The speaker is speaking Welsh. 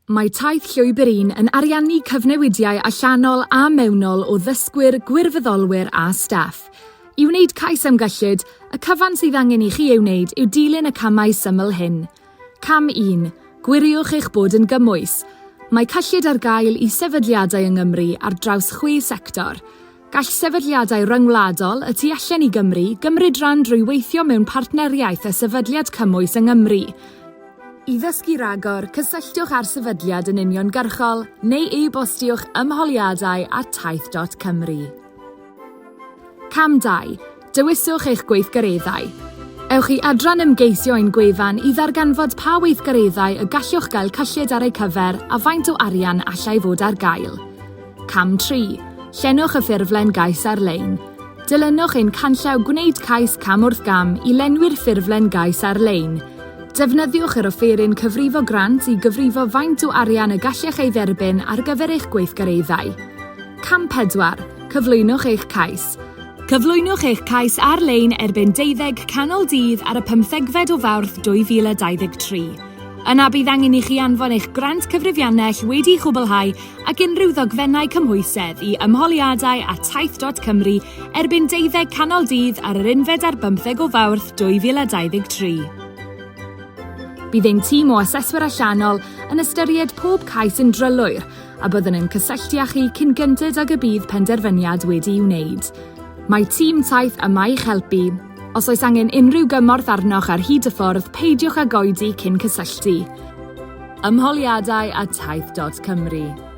Mae Taith Llwybr Un yn ariannu cyfnewidiau allanol a mewnol o ddysgwyr, gwirfoddolwyr a staff. I wneud cais am gyllid, y cyfan sydd angen i chi ei wneud yw dilyn y camau syml hyn. Cam 1. Gwiriwch eich bod yn gymwys. Mae cyllid ar gael i sefydliadau yng Nghymru ar draws chwe sector. Gall sefydliadau ryngwladol y tu allan i Gymru gymryd rhan drwy weithio mewn partneriaeth â sefydliad cymwys yng Nghymru. I ddysgu rhagor, cysylltwch â'r sefydliad yn uniongyrchol neu e-bostiwch ymholiadau at taith dot cymru. Cam 2. Dewiswch eich gweithgareddau. Ewch i adran ymgeisio ein gwefan i ddarganfod pa weithgareddau y gallwch gael cyllid ar eu cyfer a faint o arian allai fod ar gael. Cam 3. Llenwch y ffurflen gais ar-lein. Dilynwch ein canllaw Gwneud Cais Cam wrth Gam i lenwi'r ffurflen gais ar-lein. Defnyddiwch yr offeryn cyfrifo grant i gyfrifo faint o arian y gallech ei dderbyn ar gyfer eich gweithgareddau. Cam 4. Cyflwynwch eich cais. Cyflwynwch eich cais ar-lein erbyn deuddeg canol dydd ar y pymthegfed o Fawrth 2023. Yna bydd angen i chi anfon eich grant cyfrifiannell wedi'i chwblhau ac unrhyw ddogfennau cymhwysedd i ymholiadau at taith.cymru erbyn deuddeg canol dydd ar yr unfed ar bymtheg o Fawrth 2023. Bydd ein tîm o aseswyr allanol yn ystyried pob cais yn drylwyr a byddwn yn cysylltu â chi cyn gynted ag y bydd penderfyniad wedi'i wneud. Mae tîm Taith yma i'ch helpu. Os oes angen unrhyw gymorth arnoch ar hyd y ffordd, peidiwch ag oedi cyn cysylltu. Ymholiadau at taith.cymru.